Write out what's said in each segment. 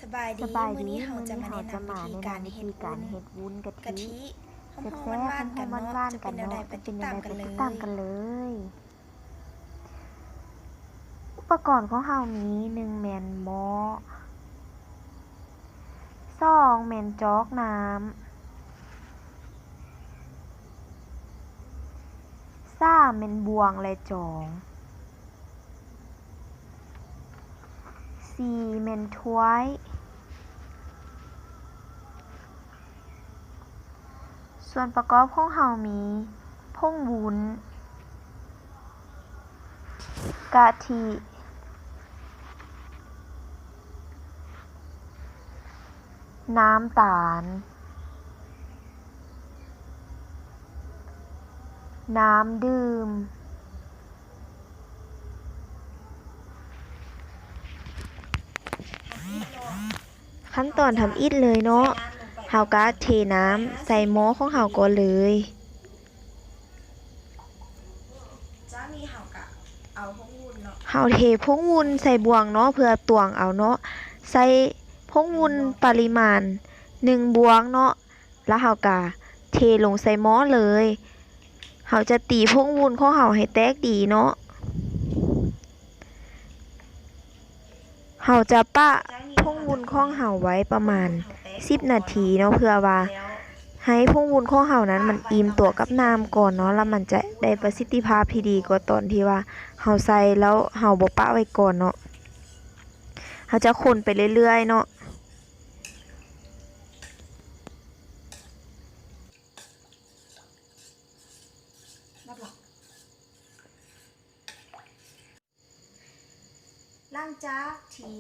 ສະບາຍດີ ສະບາຍດີ ມື້ນີ້ເຮົາຈະມາແນະນຳວິທີການເຮັດວຸ້ນກະທິ ຫອມໆຫວານໆກັນເນາະ ຈະເປັນແນວໃດໄປຕິດຕາມກັນເລີຍ. ອຸປະກອນຂອງເຮົາມີ ໜຶ່ງແມ່ນໝໍ້, ສອງແມ່ນຈອກນ້ຳ, ສາມແມ່ນບ່ວງ ແລະ ຈອງ, ສີ່ແມ່ນຖ້ວຍ. ສ່ວນປະກອບຂອງເຮົາມີ ຜົງວຸ້ນ, ກະທິ, ນ້ຳຕານ, ນ້ຳດື່ມ. ຂັ້ນຕອນທຳອິດເລີຍເນາະ, ເຮົາກະເທນ້ຳໃສ່ໝໍ້ຂອງເຮົາກ່ອນເລີຍ. ເຮົາເທຜົງວຸ້ນໃສ່ບ່ວງເນາະ ເພື່ອຕວງເອົາເນາະ, ໃສ່ຜົງວຸ້ນປະລິມານໜຶ່ງບ່ວງເນາະ. ລະເຮົາກະເທລົງໃສ່ໝໍ້ເລີຍ. ເຮົາຈະຕີຜົງວຸ້ນຂອງເຮົາໃຫ້ແຕກດີເນາະ. ເຮົາຈະປະຜົງວຸ້ນຂອງເຮົາໄວ້ປະມານສິບນາທີເນາະ ເພື່ອວ່າໃຫ້ຜົງວຸ້ນຂອງເຮົານັ້ນມັນອີ່ມຕົວກັບນ້ຳກ່ອນເນາະ, ລະມັນຈະໄດ້ປະສິດທິພາບທີ່ດີກວ່າຕອນທີ່ວ່າເຮົາໃສ່ແລ້ວເຮົາບໍ່ປະໄວ້ກ່ອນເນາະ. ເຮົາຈະຄົນໄປເລື້ອຍໆເນາະ. ຫຼັງຈາກທີ່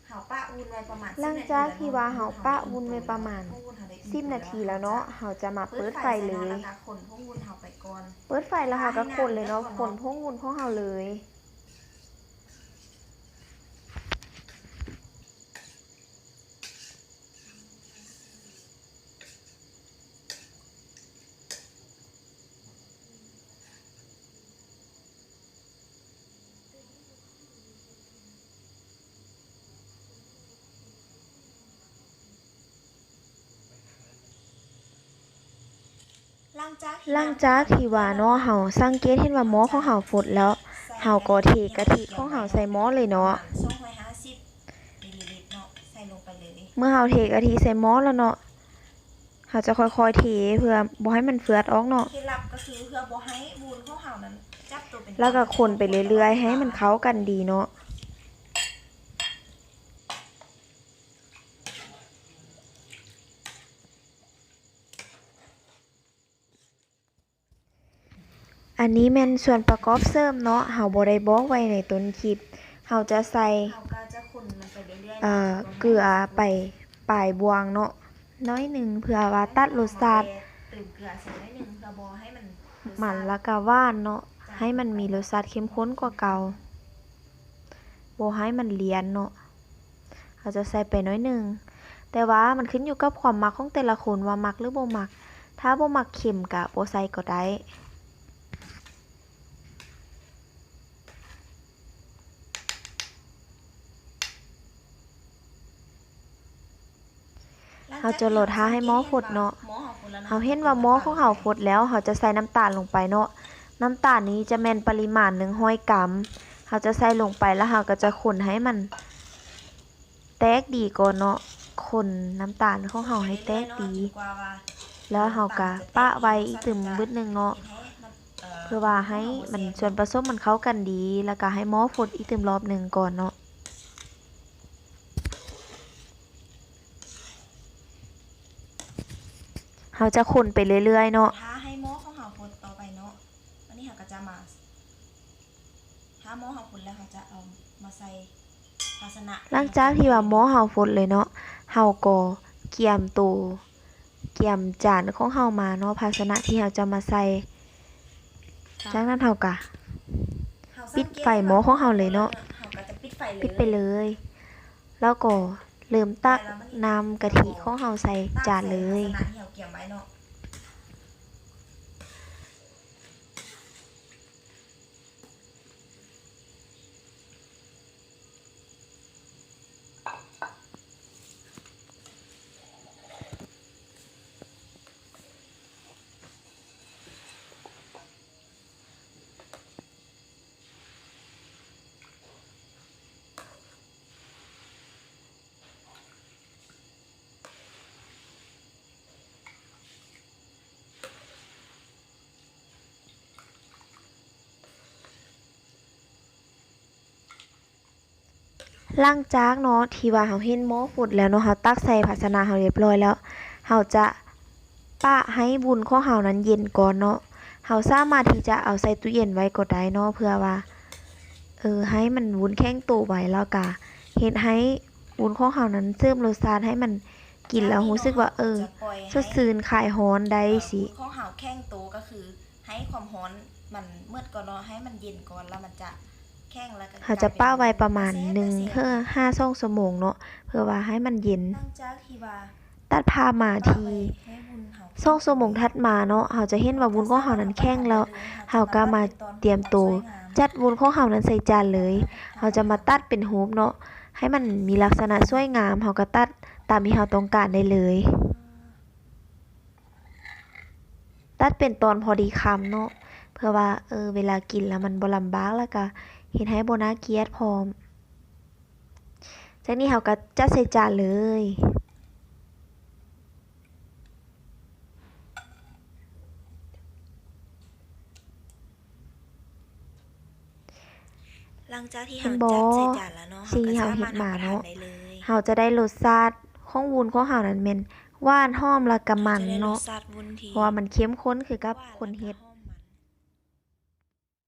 ເຮົາປະວຸ້ນໄວ້ປະມານ ຫຼັງຈາກທີ່ວ່າເຮົາປະວຸ້ນໄວ້ປະມານສິບນາທີແລ້ວເນາະ, ເຮົາຈະມາເປີດໄຟເລີຍ. ເປີດໄຟແລ້ວເຮົາກະຄົນເລີຍເນາະ, ຄົນຜົງວຸ້ນຂອງເຮົາເລີຍ. ຫຼັງຈາກທີ່ວ່າເນາະ ເຮົາສັງເກດເຫັນວ່າໝໍ້ຂອງເຮົາຟົດແລ້ວ, ເຮົາກໍເທກະທິຂອງເຮົາໃສ່ໝໍ້ເລີຍເນາະ. ເມື່ອເຮົາເທກະທິໃສ່ໝໍ້ແລ້ວເນາະ, ເຮົາຈະຄ່ອຍໆເທ ເພື່ອບໍ່ໃຫ້ມັນເຟືອດອອກເນາະ. ເຄັດລັບກໍຄືເພື່ອບໍ່ໃຫ້ວຸ້ນຂອງເຮົານັ້ນຈັບໂຕເປັນ ແລ້ວກໍຄົນໄປເລື້ອຍໆ ໃຫ້ມັນເຂົ້າກັນດີເນາະ. ອັນນີ້ແມ່ນສ່ວນປະກອບເສີມເນາະ, ເຮົາບໍ່ໄດ້ບອກໄວ້ໃນຕົ້ນຄລິບ. ເຮົາຈະໃສ່ ເອີ ເກືອໄປປາຍບ່ວງເນາະ ໜ້ອຍໜຶ່ງ ເພື່ອວ່າຕັດລົດຊາດມັນ ແລ້ວກະຫວານເນາະ, ໃຫ້ມັນມີລົດຊາດເຂັ້ມຂຸ້ນກວ່າເກົ່າ, ບໍ່ໃຫ້ມັນລຽນເນາະ. ເຮົາຈະໃສ່ໄປໜ້ອຍໜຶ່ງ, ແຕ່ວ່າມັນຂຶ້ນຢູ່ກັບຄວາມມັກຂອງແຕ່ລະຄົນວ່າມັກຫຼືບໍ່ມັກ. ຖ້າບໍ່ມັກເຄັມກະບໍ່ໃສ່ກໍໄດ້. ເຮົາຈະລໍຖ້າໃຫ້ໝໍ້ຟົດເນາະ. ເຮົາເຫັນວ່າໝໍ້ຂອງເຮົາຟົດແລ້ວ, ເຮົາຈະໃສ່ນ້ຳຕານລົງໄປເນາະ. ນ້ຳຕານນີ້ຈະແມ່ນປະລິມານໜຶ່ງຮ້ອຍກຣາມ. ເຮົາຈະໃສ່ລົງໄປ ແລ້ວເຮົາກໍຈະຄົນໃຫ້ມັນ ແຕກດີກ່ອນເນາະ, ຄົນນ້ຳຕານຂອງເຮົາໃຫ້ແຕກດີ ແລ້ວເຮົາກະປະໄວ້ອີກຕື່ມບຶດໜຶ່ງເນາະ, ເພື່ອວ່າໃຫ້ມັນ ສ່ວນປະສົມມັນເຂົ້າກັນດີ, ແລ້ວກະໃຫ້ໝໍ້ຟົດອີກຕື່ມລອບໜຶ່ງກ່ອນເນາະ. ເຮົາຈະຄົນໄປເລື້ອຍໆເນາະ. ຖ້າໃຫ້ໝໍ້ຂອງເຮົາຟົດຕໍ່ໄປເນາະ, ບາດນີ້ເຮົາກໍຈະມາ ຖ້າໝໍ້ເຮົາຟົດແລ້ວ ເຮົາຈະເອົາມາໃສ່ພາຊະນະ. ຫຼັງຈາກທີ່ວ່າໝໍ້ເຮົາຟົດເລີຍເນາະ, ເຮົາກໍກຽມໂຕ ກຽມຈານຂອງເຮົາມາເນາະ, ພາຊະນະທີ່ເຮົາຈະມາໃສ່. ຈາກນັ້ນເຮົາກະປິດໄຟໝໍ້ຂອງເຮົາເລີຍເນາະ, ປິດໄປເລີຍ, ແລ້ວກໍເລີ່ມຕັກນ້ຳກະທິຂອງເຮົາໃສ່ຈານເລີຍ. ເ ຫຼັງຈາກເນາະ ທີ່ວ່າເຮົາເຫັນໝໍ້ຟົດແລ້ວເນາະ ເຮົາຕັກໃສ່ພາຊະນະເຮົາຮຽບຮ້ອຍແລ້ວ ເຮົາຈະປະໃຫ້ວຸ້ນຂອງເຮົານັ້ນເຢັນກ່ອນເນາະ. ເຮົາສາມາດທີ່ຈະເອົາໃສ່ຕູ້ເຢັນໄວ້ກໍໄດ້ເນາະ ເພື່ອວ່າ ເອີ ໃຫ້ມັນວຸ້ນແຂງໂຕໄວ ແລ້ວກະເຮັດໃຫ້ວຸ້ນຂອງເຮົານັ້ນເສີມລົດຊາດໃຫ້ມັນ ກິນແລ້ວຮູ້ສຶກວ່າ ເອີ ສົດຊື່ນຄາຍຮ້ອນໄດ້ຊີ້. ຂອງເຮົາແຂງໂຕກໍຄືໃຫ້ຄວາມຮ້ອນມັນໝົດກ່ອນເນາະ ໃຫ້ມັນເຢັນກ່ອນ ແລ້ວມັນຈະແຂງ ແລ້ວກໍ ເຮົາຈະປະໄວ້ປະມານໜຶ່ງຫາສອງຊົ່ວໂມງເນາະ ເພື່ອວ່າໃຫ້ມັນເຢັນ. ຕັດພາບມາທີ່ສອງຊົ່ວໂມງຖັດມາເນາະ ເຮົາຈະເຫັນວ່າວຸ້ນຂອງເຮົານັ້ນແຂງແລ້ວ ເຮົາກໍມາຕຽມໂຕຈັດວຸ້ນຂອງເຮົານັ້ນໃສ່ຈານເລີຍ. ເຮົາຈະມາຕັດເປັນຮູບເນາະ ໃຫ້ມັນມີລັກສະນະສວຍງາມ ເຮົາກໍຕັດຕາມທີ່ເຮົາຕ້ອງການໄດ້ເລີຍ. ຕັດເປັນຕອນພໍດີຄຳເນາະ ເພື່ອວ່າ ເອີ ເວລາກິນແລ້ວມັນບໍ່ລຳບາກ ແລ້ວກະເຮັດໃຫ້ບໍ່ໜ້າກຽດພ້ອມ. ຈາກນີ້ເຮົາກໍຈັດໃສ່ຈານເລີຍ. ຫຼັງຈາກທີ່ເຮົາຈັດໃສ່ຈານແລ້ວເນາະ ສິ່ງທີ່ເຮົາເຮັດມາເນາະ ເຮົາຈະໄດ້ລົດຊາດຂອງວຸ້ນຂອງເຮົານັ້ນແມ່ນຫວານຫອມ ແລ້ວກໍມັນເນາະ ເພາະວ່າມັນເຂັ້ມຂຸ້ນຄືກັບຄົນເຮັດ.